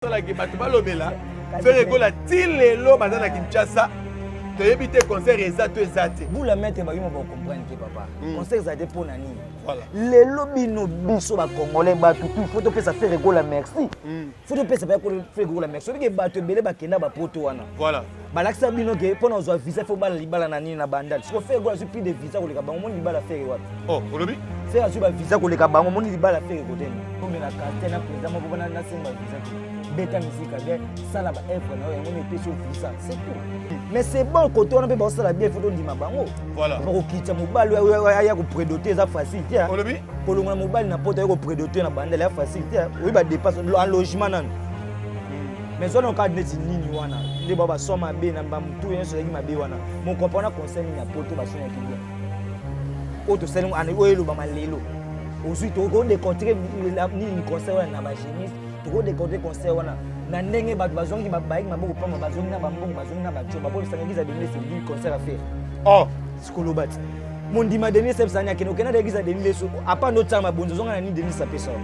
Salaki bato balobela Ferre Gola ti lelo baza na Kinshasa, toyebi te concert eza to eza te. Bula maître, bayuma ba comprendre te papa. Concert eza te mpo na nini? Lelo bino biso bacongolais, bato tout, faut topesa Ferre Gola merci. Faut topesa Ferre Gola merci. Obike bato ebele bakenda bapoto wana. Balakisa bino ke mpo na ozwa visa, faut bala libala na nini, na bandal. Siko Ferre Gola azwi plus de visa koleka bango, moni libala Ferre wapi? Oh, olobi? Ferre azwi bavisa koleka bango, moni libala Ferre koteni omela quartier na président moko mpona nasenga visa te. Beta misika bien, sala baœuvre na yo, yango nde epesi yo visa, c'est tout. Mais c'est bon, kote wana mpe baosala bien, faut tondima bango. Bakokitisa mobali oyo aya koprédoter, eza facile te. Olobi? Kolongola mobali na poto aye koprédoter na bandele ya facile te. Oyi badépense en logement nano, mais zwana okaka neti nini wana nde bao baswa mabe na bamutu nyonso ezalaki mabe wana. Mokompa wana conseil nini ya poto basonyaki bien oyo tosali ana oyo elobama lelo? Ozwi, tokodécortiquer nini conseil wana na bagéniste, tokodécortiquer conseil wana na ndenge bato bazongi, bayaki maboko pamba, bazongi na bambongo, bazongi na batio bapo bisanga église ya Denis Lessie, concert affaire. Sikoloba ti mondima Denis ebisani akende, okenda na église ya Denis Lessie, apa ndo otiaka mabonzi, ozonga na nini? Denis apesa yo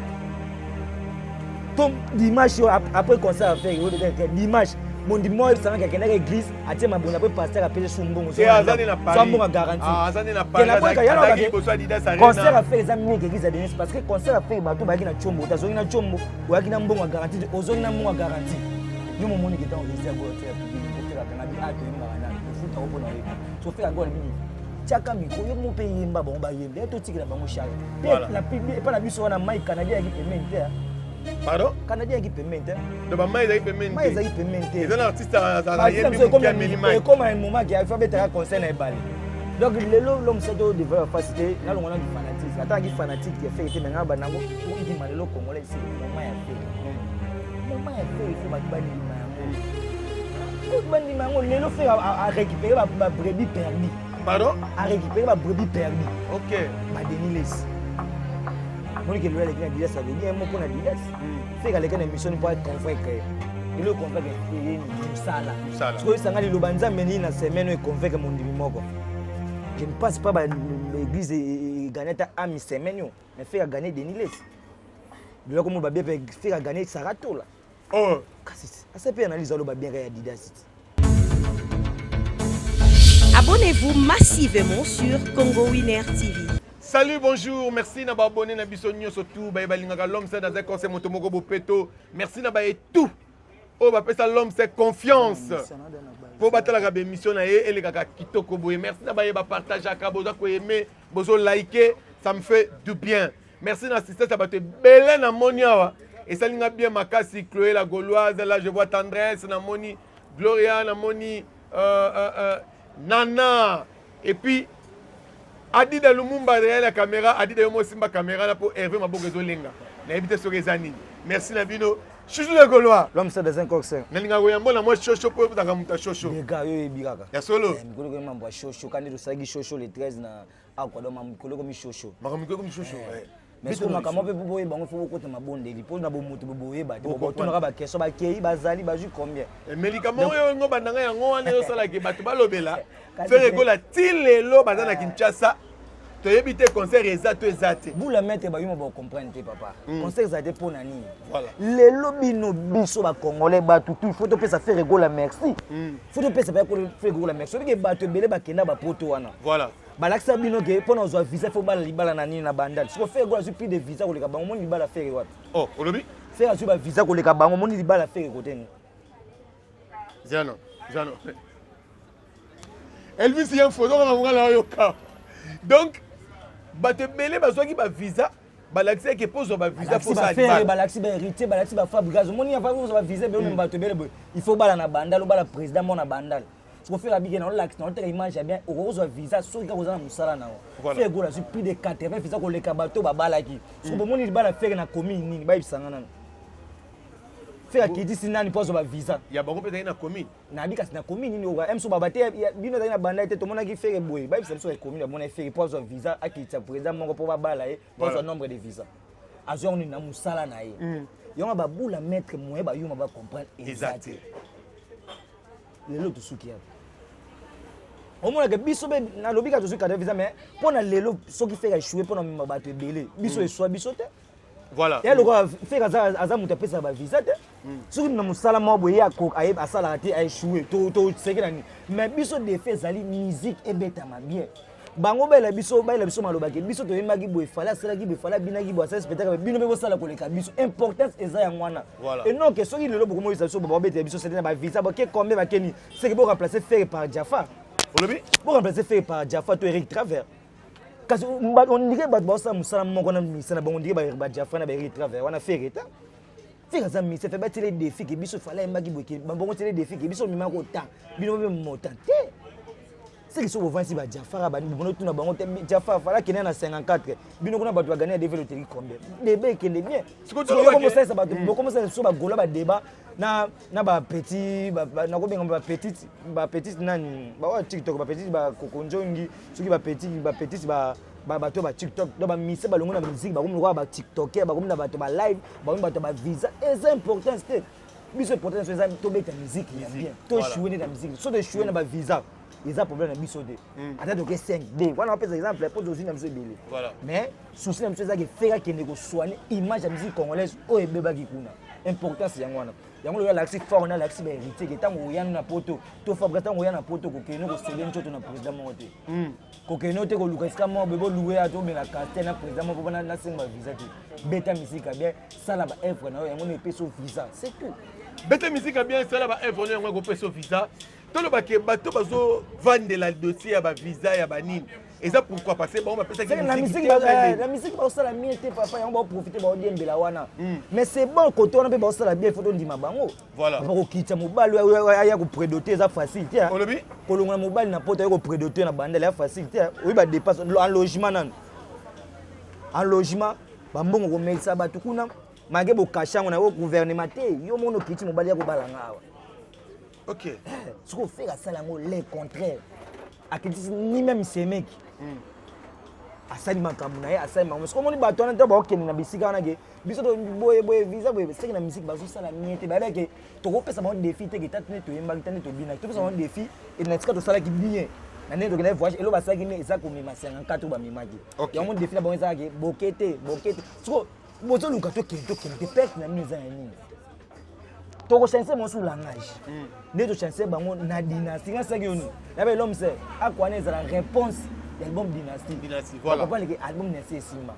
to dimanche oyo après concert affaire oyo, dimanche mondimi moko ebisangaki akendaki église, atie mabonzi, après pasteur apesi su mbongo, so mbongo ya garantie. Concert affaire eza mingi église ya Denis, parce que concert affaire bato bayaki na tiombo te. Azongi na tiombo, oyaki na mbongo ya garantie te, ozongi na mbongo ya garantie. Yo momoni ke ntango esi yagola tia public, otekaka bi a toyembaka nani ofutako mpona oyeba. So feka gola bini, tiaka micro, yo mo mpe yemba, bango bayemba, ye totikela bango charge mpe na public epa na biso wana. Mai canadien ayaki pembeni te. Pardon? Canadien ayaki pembeni te. Donc bamai ezalaki pembeni? Mai ezalaki pembeni te. Eza na artiste azalaka yembi moke, ameli mai. Ekoma moment ke afa betaka concert na ebale. Donc lelo l'homme sa to développe face te, nalongo na fanatique, ata aki fanatique ya Ferre te, mais nga banango ondima lelo congolais, c'est moment ya Ferre, moment ya Ferre, il faut bato bandima yango, bato bandima yango. Lelo Ferre arécupéré babrebis perdu. Pardon? Arécupéré babrebis perdu. Badenis Lessie, monike lelo aleki na Didas, alobi ye moko na Didas. Ferre aleki na émission mpo aconvaincre ye. Lelo econvaincre ye mosala. Sikoyo esanga liloba nzambe nini na semaine oyo econvaincre mondimi moko? Je ne pense pas baéglise egagné ata ami semaine oyo, mais Ferre agagné Denis Lessie. Biloko mo babie mpe Ferre agagné Saratola. Kasi asa mpe analyse aloba bien kaka ya Didas. Abonnez-vous massivement sur Congo Winner TV. Salut, bonjour, merci na baabonné na biso nyonso tout baye balingaka l'homme c'est dans un conseil moto moko bopeto. Merci na baye tout oyo bapesa l'homme c'est confiance mpo batalaka baémission na ye, elekaka kitoko boye. Merci na baye bapartageaka, boza koaimer, bozolike, ça me fait du bien. Merci na assistance ya bato ebele namoni awa, esali nga bien makasi. Chloé la Gauloise, là je vois Tendresse, namoni Gloria, namoni Nana et puis Adida Lumumba derrière la caméra. Adida, yo mosimba caméra na mpo Hervé maboko ezolenga, nayebi te soki eza nini. Merci na bino. Chouchou de Gaulois. L'homme c'est dans un coxin. Nalingaka koyambo na mwa shosho mpo oyebutaka moto ya shosho. Dega yo oyebi kaka. Ya solo. Mikolo komi mambo ya shosho, kandi tosalaki shosho le 13 na akwa, donc mikolo komi shosho. Makambo mikolo komi shosho. Mais soki makambo mpe boyeba yango, faut bokota mabondeli mpo na bomoto boyeba te, botunaka baquestion, bakei bazali bazwi combien. Médicament oyo ngo bandanga yango wana ezosalaki bato balobela Ferre Gola ti lelo baza na Kinshasa, toyebi te concert eza to eza te. Bula maître, bayuma bacomprendre te papa. Concert eza te mpo na nini? Lelo bino biso bacongolais, bato tout, faut topesa Ferre Gola merci. Faut topesa Ferre Gola merci. Obike bato ebele bakenda bapoto wana. Balakisa bino ke mpo na ozwa visa, faut bala libala na nini, na bandal. Siko Ferre Gola azwi plus de visa koleka bango, moni libala Ferre wapi? Oh, olobi? Ferre azwi bavisa koleka bango, moni libala Ferre koteni? Zano zano Elvis ye foto kaka monga na oyoka. Donc bato ebele bazwaki bavisa, balakisi eke mpo ozwa bavisa. Ferre balakisi bahéritier, balakisi bafabricage, omoni ozwa bavisa ebele, omema bato ebele boye, il faut bala na bandal, obala président mo na bandal. Siko Ferre abike na olakisi na oteka image ya bien, okozwa visa soki kaka oza na mosala na yo. Ferre Gola azwi plus de 80 visa koleka bato babalaki. Siko bomoni libala Ferre na commune nini? Bayebisanga nano, Ferre akitisi nani mpo azwa bavisa? Ya bango mpe ezali na commune. Nayebi kasi na commune nini oka mso baba te, bino ezali na banda te, tomonaki Ferre boye. Bayebisa biso ya commune bamona Ferre mpo azwa visa, akitisa président moko mpo babala ye, mpo azwa nombre de visa azwa yango nini na mosala na ye. Yango babula maître moyen bayuma bacomprendre eza te. Lelo tosuki yapi? Omonaka biso mpe nalobi kaka tozwi 80 visa, mais mpo na lelo soki Ferre échoué mpo na mema bato ebele, biso eswa biso te. Ya lokola Ferre aza moto apesaka bavisa te. Soki na mosala moko boye ye asalaka te, aéchoué, toseke na nini? Mais biso défi ezali musique ebetama bien. Bango bayela biso, bayela biso maloba ke biso toyembaki boye, Fally asalaki boye, Fally abinaki boye, asali spectacle, bino mpe bosala koleka biso. Importance eza yango wana. Et non ke soki lelo bokomoyisa biso, babetela biso sete na bavisa bake combien, bakeni seke boremplace Ferre par Jafar. Olobi? Boremplace Ferre par Jafar to Eric Travers. Kasi on dirait bato baosala mosala moko na misala bango, on dirait baJafar na baEric Travers wana. Ferre ta, Ferre aza mise fe, batiele défi ke biso Fally ayembaki boye, ke bango tiele défi ke biso mimaka otan, bino mpe motan te. Seki soki bovandisi baJafar, bani bono tuna bango te. Jafar, Fally akende na 54, bino kuna bato bagane ya DV loterie combien? Débat ekende bien. Bokomosalisa bato, bokomosalisa biso bagola badébat na bapetit, nakobenga bapetit, bapetit nani, baoyo TikTok, bapetit bakokonjongi, soki bapetit, bapetit bato ya baTikTok. Donc bamise balongo na musique, bakomi lokola baTiktoker, bakomi na bato balive, bakomi bato ya bavisa. Eza importance te. Biso importance eza tobeta musique ya bien, toéchoué nde na musique. So toéchoué na bavisa, eza problème na biso te. Ata toke 5 d wana, bapesa exemple mpo tozwi na biso ebele. Mais souci na biso ezaki Ferre akende kosoigner image ya musique congolaise oyo ebebaki kuna. Importance yango wana. Yango loyo alakisi fort na alakisi bahéritier ke ntango oyani na poto to Fabrice, ntango oya na poto, kokende kosele nzoto na président moko te, kokende te koluka esika moko boye boluwe ya tobela castel na président moko mpo nasenga bavisa te. Beta misika bien, sala baœuvre na yo, yango no epesi yo visa, c'est tout. Beta misika bien, sala baœuvre no, yango ekopesa yo visa. Tolobake bato bazovandela dossier ya bavisa ya banini, eza pourquoi? Parce que bango bapesaki na musique baosala bien te, papa. Yango baoprofite, baodiembela wana. Mais c'est bon, côté wana mpe baosala bien, faut tondima bango. Bakokitisa mobali aya koprédoter, eza facile te. Olobi? Kolongola mobali na poto, aya koprédoter na bandele, ya facile te. Oyi badépense en logement nanu, en logement, bambongo komelisa bato kuna, malgré bokashe yango na yo gouvernement te. Yo mona okiti mobali ya kobalanga awa. Soki oFerre asala yango le contraire, akitisi ni même semeki, asali makambo na ye, asali makambo. Soki omoni bato wana te, baokende na bisika wana ke biso to boye boye, visa boye, seki na musique bazosala mie te. Bayebaki ke tokopesa bango défi te, ke tata nde toyembaki, ta nde tobinaki, topesa bango défi na esika tosalaki bien na ndenge tokendaki voyage. Elo basalaki nde eza komema 54 oyo bamemaki. Yango défi na bango ezalaki boke te, boke te. Siko bozoluka tokende, tokende te, perte na bino eza ya nini? Tokochange bango sur langage nde tochange bango na Dynastie. Nga saki yo nini na ba l'homme se akwana ezala réponse ya album Dynastie. Dynastie, voilà. Comprendre ke album Dynastie esimba.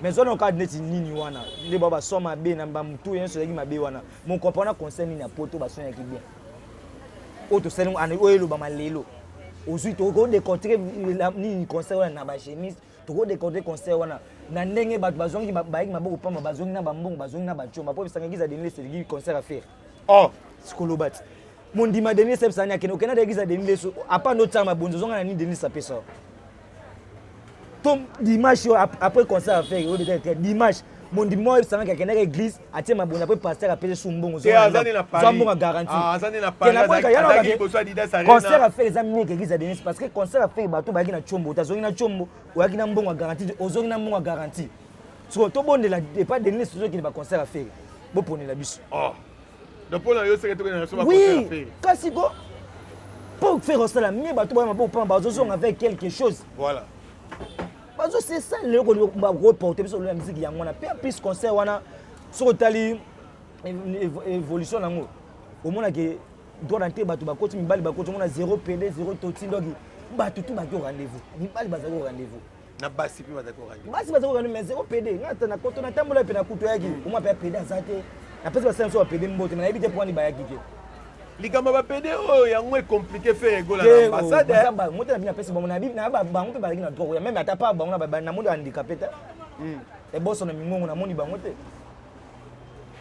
Mais zwana okaka neti nini wana nde bao baso mabe na bamutu nyonso ezalaki mabe wana. Mokompa wana conseil nini ya poto basonyaki bien oyo tosali oyo elobama lelo? Ozwi, tokodécortiquer nini concert wana na bachemise, tokodécortiquer concert wana na ndenge bato bazongi, bayaki maboko pamba, bazongi na bambongo, bazongi na bacomba po bisanga église ya Denis Lessie, concert affaire. Sikoloba ti mondima Denis ebisani akende, okende na église ya Denis Lessie, apa ndo otiaka mabonzi, ozonga na nini? Denis apesa to dimanche oyo après concert affaire oyo peut-être dimanche, mondimi moko oyebisangaki akendaki église, atie mabonzi, après pasteur apesi su mbongo, zwa mbongo ya garantie. Concert affaire eza mieux que église ya Denis, parce que concert affaire bato bayaki na tiombo, tazongi na tiombo, oyaki na mbongo ya garantie, ozongi na mbongo ya garantie. Siko tobondela epa Denis, tozokende baconcert affaire, boponela biso. Donc mpo na yo seke tokende na so? Oui, kasi ko mpo faire osala mieux, bato baya maboko pamba, bazozonga avec quelque chose. Bazosesa lelo bakoporte biso lelo ya musique yango wana. Mpe en plus concert wana, soki otali évolution nango, omonake droit d'entrée, bato bakoti, mibali bakoti, omona 0 pd 0 toti. Donc bato tu baki au rendez-vous, mibali bazalaki au rendez-vous. Na basi mpe bazalaki au rendez-vous. Basi bazalaki au rendez-vous, mais 0 pd. Nga ata na koto natambola mpe na kutu oyaki omwa mpe ya pd aza te. Napesi basala biso bapd mbote, me nayebi te mpo wani bayaki te. Likambo ya bapd oyo, yango ecompliqué Ferre Gola na ambassade. Moto na bino apesi bango na bango mpe bazalaki na droit koya, même ata pa bango namoni handicapé te, eboso na mingongo namoni bango te.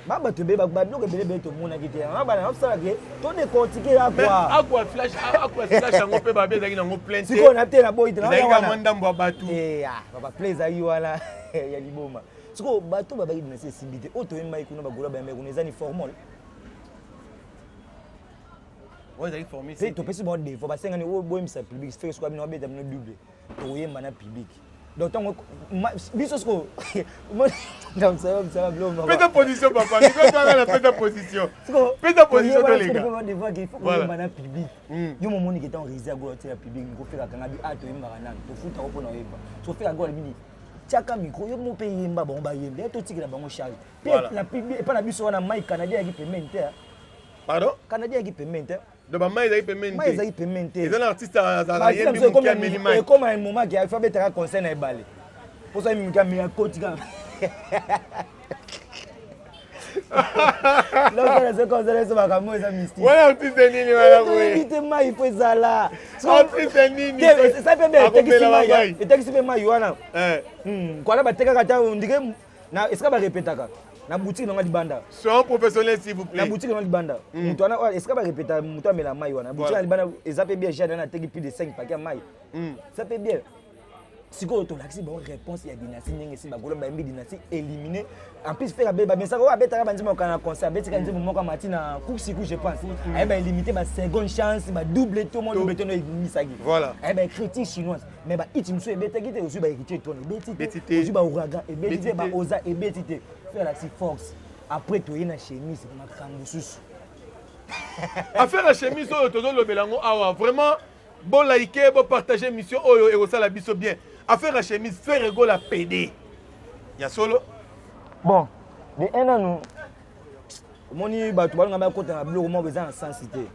Ba bato ebele, babiloko ebele ebele tomonaki te. Yango bana naosalaka todécortiquer akwa. Aqua flash, aqua flash yango mpe babe ezalaki nango plein te. Sikoyo na te, naboyi te. Ezalaki kaka mwa ndambo ya bato. Baplay ezalaki wana ya liboma. Sikoyo bato babaki Dynastie esimbi te, oyo toyembaki kuna, bagola bayembaki kuna, eza ni formol. Oyo ezalaki formule. Topesi bango devoir, basengani oyo boyembisa public. Ferre soki abino abeta bino double, tokoyemba na public. Donc ntango biso sikoyo. Pesa position, papa, mikotanga na pesa position, pesa position, toleka. Koyemba na public, yo momoni ke ntango Rési agola tia public, kofeka kanga bi a toyembaka nanu, tofutako mpona oyemba. So Ferre agola bini. Tiaka micro, yo moko mpe yemba, bango bayemba, ya totikela bango charge. Mpe na epa na biso wana, mai canadien ayaki pembeni te. Pardon? Canadien ayaki pembeni te. Donc bamai ezalaki pembeni te? Mai ezalaki pembeni te. Eza na artiste azalaka yembi moke, ameli mai. Ekoma moment ke afa abetaka concert na ebale, mposa ye moke ameli, akoti kaka. Makambo eza mystique. Wana artiste nini wana boye? Te, mai fo ezala. Artiste nini? Esa mpe etekisi mai, etekisi mpe mai wana. Kwana batekaka ata ondire na esika barepetaka na boutique nanga libanda. Soyons professionnel, s'il vous plaît. Na boutique nanga libanda, moto wana, esika barepeta, moto amela mai wana, boutique na libanda eza mpe bien. Jade wana ateki plus de 5 paquet ya mai, eza mpe bien. Sikoyo tolakisi bango réponse ya Dynastie, ndenge esi bagolo bayembi Dynastie éliminé. En plus Ferre bamesaka oyo abetaka banzembo okana na concert, abetika nzembo moko amati na kuksiku, je pense ayeba élimité ba seconde chance, ba double to mo double to no ebimisaki. Ayeba critique chinoise, mais ba hit mosusu ebetaki te. Ozwi ba Héritier tone, ebeti te. Ozwi ba Ouragan, ebeti te. Ba Oza, ebeti te. Ferre alakisi force. Après toye na chemise, makambo mosusu. Affaire ya chemise oyo tozolobela yango awa, vraiment bolike, bopartage émission oyo, ekosala biso bien. Affaire ya chemise, Ferre Gola PD ya solo? Bon, de un nanu, omoni bato balinga bakota na biloko moko eza na sens te.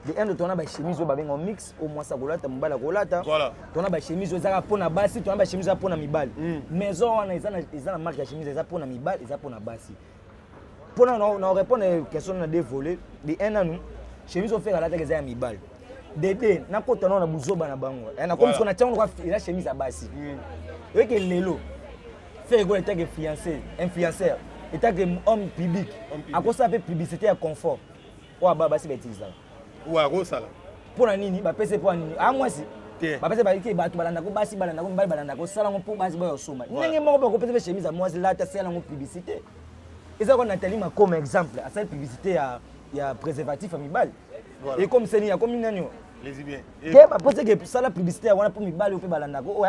De un, tona bachemise oyo babenga mix, oyo mwasi akolata, mobali akolata. Tona bachemise oyo ezaka mpona basi, tona bachemise eza mpona mibali. Maison wana eza na marque ya chemise, eza mpona mibali, eza mpona basi. Mpona na répondre question na deux volets: de un nanu, chemise oyo Ferre alataka eza ya mibali. De deux, nakota nao na buzoba na bango, nakomi siko na tiango, eza chemise ya basi. Oyeke lelo Ferre Gola etake influenceur, influenceur etake homme public, akosala mpe publicité ya confort oyo aba basi bautilisaka. Oyo akosala. Mpo na nini bapesi? Mpo na nini a mwasi bapesi? Baliki bato balandako, basi balandako, mibali balandako, osala yango mpo basi baya osomba. Ndenge moko bakopesa mpe chemise ya mwasi, lata, sala yango publicité. Eza kwa Nathalie Makoma exemple, asali publicité ya préservatif ya mibali. Ekomiseni akomi nani? Te, baposeke sala publicité ya wana mpo mibali oyo mpe balandako,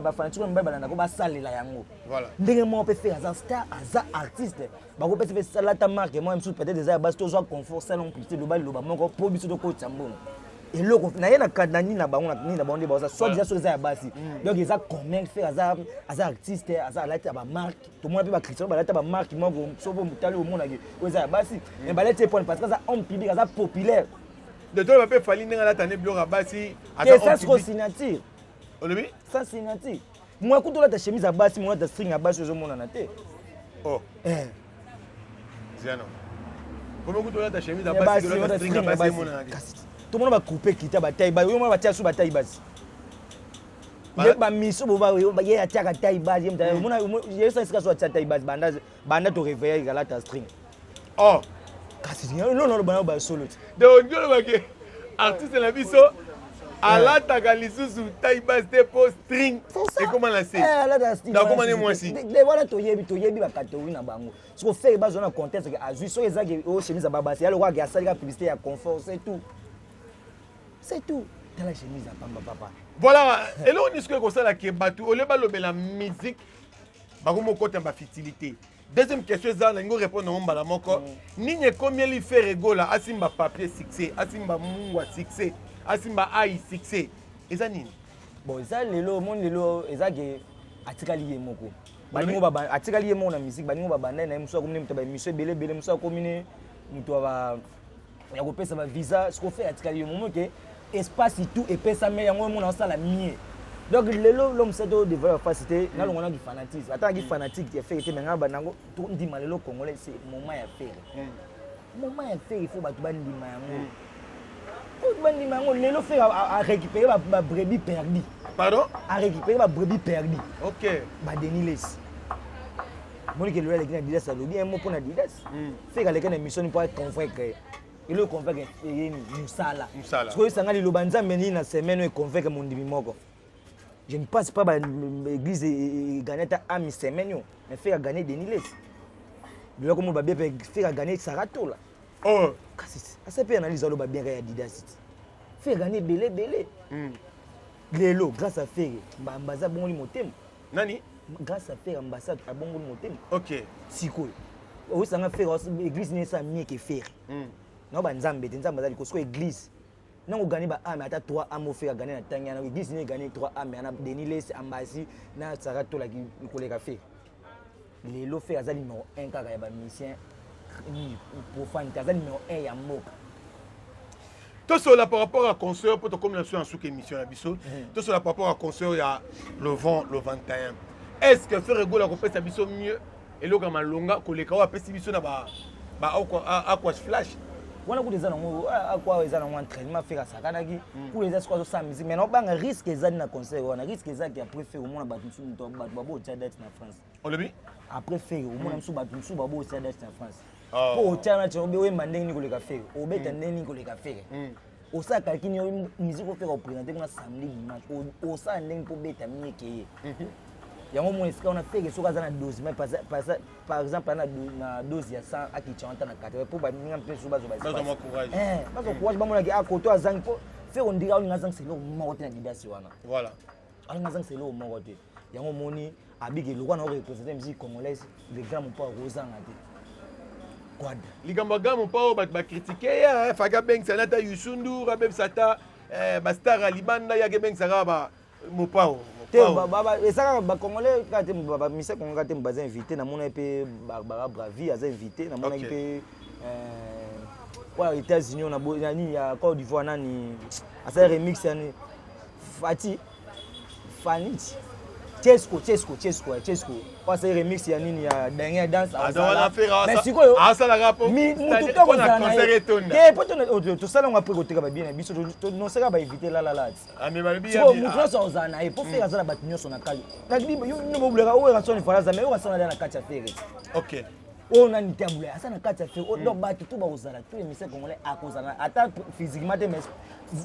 bafanatike oyo mibali balandako, basalela yango. Ndenge moko mpe Ferre aza star, aza artiste, bakopesa mpe salata marque moko mosusu, peut-être eza ya basi, tozwa confort, sala yango publicité, loba liloba moko mpo biso tokotisa mbongo. Eloko na ye na nini na bango, nini na bango nde baoza soit déjà soki eza ya basi. Donc eza commerce. Ferre aza artiste, aza alati ya bamarque. Tomona mpe bachristian balati ya bamarque moko, so mpo motali omonaki oyo eza ya basi, mais balati ye pone parce que aza homme public, aza populaire. De toloba mpe Fally, ndenge alata ne biloko ya basi. Aza siko signature. Olobi? Sans signature. Mwa kutu olata chemise ya basi, mwa olata string ya basi, ozomonana te. Oh. Ziano. Komi kutu olata chemise ya basi, olata string ya basi, emonana te. Tomona bacoupe kita bataille basi, oyo mona batia so bataille basi, bamiso ye atiaka taille basse. Ye sa esika so atia taille basse, banda banda toréveille alata string. Oh. Kasi lolo aloba na basolo te. Donc olobake artiste na biso alataka lisusu taille basse te mpo string ekóma na se? Akóma ne mwasi. Wana toyebi bacatégorie na bango. Soki Ferre bazwa na contexte ke azwi, soki ezaki oyo chemise ya babasi, ya lokwaki asalika publicité ya confort, c'est tout, c'est tout. Tala chemise ya pamba, papa. Voilà, eloko nini soki ekosala ke bato olie balobela musique, bakomi okota bafutilité? Deuxième question eza, nalingi orépondre yango mbala moko. Nini ekomieli Ferre Gola asimba papier succès, asimba mungwa succès, asimba ai succès? Eza nini? Bon, eza lelo, omoni lelo eza ke atikali ye moko, baningo atikali ye moko na musique. Baningo babandai na ye, mosusu akomi ne moto ya baémission ebele ebele, mosusu akomi ne moto ya kopesa bavisa. Siko Ferre atikali ye momo ke espace tout epesami yango, omona osala mieux. Donc lelo l'homme sait to dévoiler face te. Nalongo naki fanatisme, ata naki fanatique ya Ferre te, mais nga banango tondima lelo congolais, c'est moment ya Ferre, moment ya Ferre. Il faut bato bandima yango, faut bandima yango. Lelo Ferre arécupéré babrebis perdu. Pardon? Arécupéré babrebis perdu. Badenis Lessie, monike lelo aleki na Didas, alobi un mot mpo na Didas. Ferre aleki na émission mpo aconvaincre. Eloko convaincre eyeni mosala. Sikoyo esanga liloba Nzambe nini na semaine oyo econvaincre mondimi moko? Je ne pense pas baéglise egane ata ami semaine oyo, mais Ferre agane Denis Lessie. Biloko mo babie mpe Ferre agane Saratola. Oh. Kasi asa mpe analyse, aloba bien kaka ya Didas ti Ferre gane ebele ebele. Lelo grâce à Ferre, Ambassade abongoli motema. Nani? Grâce à Ferre, Ambassade abongoli motema. Sikoyo oyosanga Ferre, église nini esala mieux ke Ferre? Nao banzambe te, Nzambe aza likolo. Sikoyo église Nango gagné ba âme, ata 3 âme ofe gagné na tangi na église ni gagné 3 âme na Denis Lessie, Ambasi na Sarah Tola ki koleka Ferre. Lelo Ferre aza numéro 1 kaka ya ba musicien profane te, aza numéro 1 ya mboka. Tosola par rapport à concert, mpo tokomi na biso na suka émission na biso. Tosola par rapport à concert ya le vent, le 21. Est ce que Ferre Gola akopesa biso mieux, eloko ya malonga koleka oyo apesi biso na ba Aqua Flash? Wana kuta eza nango akwa, eza nango entraînement. Ferre asakanaki kuna, eza sikoyo azosala musique. Mais naobanga risque ezali na concert wana. Risque ezaki après Ferre, omona bato mosusu, bato babotia date na France. Olobi? Après Ferre, omona mosusu, bato mosusu babotia date na France. Mpo otia na ti oyemba ndenge nini koleka Ferre, obeta ndenge nini koleka Ferre, osala calcul musique oFerre oprésente kuna samedi, dimanche, osala ndenge mpo obeta mieke ye. Yango mona esika wana Ferre soki aza na dose, mais par exemple aza na dose ya 100, akitya wana ta na 80, mpo baninga mpe so bazwa Bazwa courage, bamonaki akoto azangi. Mpo Ferre ondira olinga azangisa eloko moko te na Adidas wana. Alinga azangisa eloko moko te. Yango omoni abiki lokwa na oreprésente musique congolaise, le grand Mopao akozanga te, quadra. Likambo ya grand Mopao, bato bacritiquer ye, faki abengisa nata Youssou N'Dour, abebisa ata bastar ya libanda, yaki ebengisaka Mopao. Te, eza kaka bacongolais kaka te, bamisa congo kaka te baza invité. Namonaki mpe Barbara Bravi aza invité, namonaki mpe oyo États-Unis nani ya Côte d'Ivoire, nani asali remix yani, Fati Faniti Chesco, Chesco, Chesco, Chesco oyo asali remix ya nini, ya dernière danse. Mais sikoyo mutu tokozala na ye te, po tosala yango après koteka babie na biso, nosaka bainvité lalala ti sikoyo mutu nyonso akozala na ye, mpo Ferre aza na bato nyonso na kati. Bino bobulaka oyo Werrason efala aza, mais oyo Werrason aza na kati ya Ferre. Oyo nani te abula aza na kati ya Ferre. Donc bato to bakozala, tous les musiciens congolais akozala, ata physiquement te, mais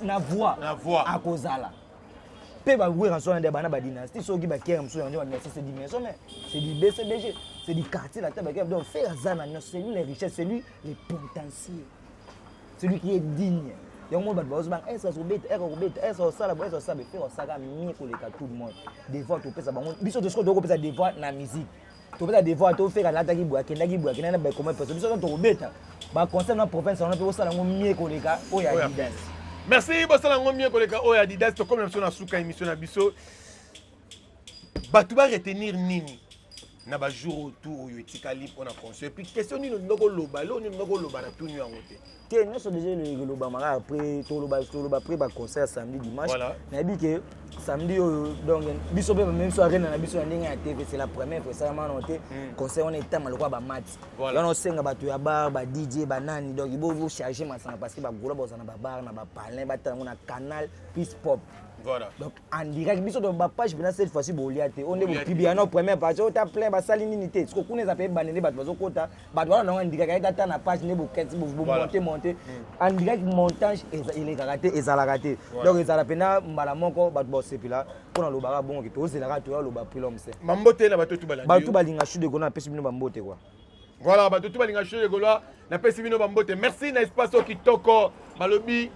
na voix akozala. Mpe baWerrason wana nde bana badynastie. Soki bakere mosusu yango badynastie, c'est du maison, mais c'est du BCBG, c'est du quartier la bakere. Donc Ferre aza na nyonso, c'est lui les richesses, c'est lui les potentiels, celui qui est digne. Yango moi bato bazobanga ese azobeta, ere akobeta, ese osala boye, ese osala. Ferre osaka mieux koleka tout le monde. Devoir topesa bango biso, tosiko tokopesa devoir na musique, topesa devoir toFerre alataki boye, akendaki boye, akendaki na bakoma peso. Biso tokobeta baconcert na province wana mpe osala yango mieux koleka oyo ya Adidas. Merci, bosala yango mieux koleka oyo Adidas. Tokomi na biso na suka émission na biso. Bato baretenir nini na bajour oyo tu oyo etikali mpona concert? Puis question nini olinga koloba lelo, nini olinga koloba na tuni yango te? Te, nyonso déjà elobamaka après. Toloba, toloba après baconcert ya samedi, dimanche. Nayebi ke samedi oyo, donc biso mpe bamemi biso arena na biso na ndenge ya TV, c'est la première fois esalama nano te. Concert wana etama lokola bamatch wana, osenga bato ya bar, ba DJ, banani, donc bocharge masanga, parce que bagola bazala na babar na bapalin, batala yango na Canal Plus Pop. Donc en direct, biso to bapage mpena cette fois-ci bolia te. Oyo nde bopublier na première partie oyo ta plein, basali nini te. Siko kuna eza mpe ebande nde bato bazokota, bato wana nango en direct ayeta ta na page nde boketi bomonte monte en direct. Montage elekaka te, ezalaka te. Donc ezala mpena mbala moko, bato basepela mpo na lobaka bongo ke tozelaka toya loba prix l'homme se. Bambote na bato tu balandi. Bato balinga Chou de Gaulois, napesi bino bambote quoi. Voilà, bato tu balinga Chou de Gaulois, napesi bino bambote. Merci na espace oyo kitoko balobi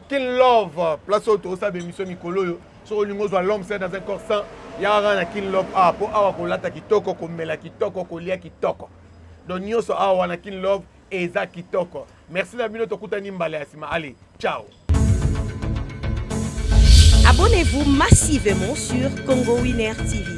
Kin Love, place oyo tozosala bémission mikolo oyo. Soki olingi ozwa l'homme saint dans un corps saint, yaka kaka na Kin Love awa, mpo awa kolata kitoko, komela kitoko, kolia kitoko, donc nyonso awa na Kin Love eza kitoko. Merci na bino, tokutani mbala ya nsima. Allez, ciao. Abonnez-vous massivement sur Congo Winner TV.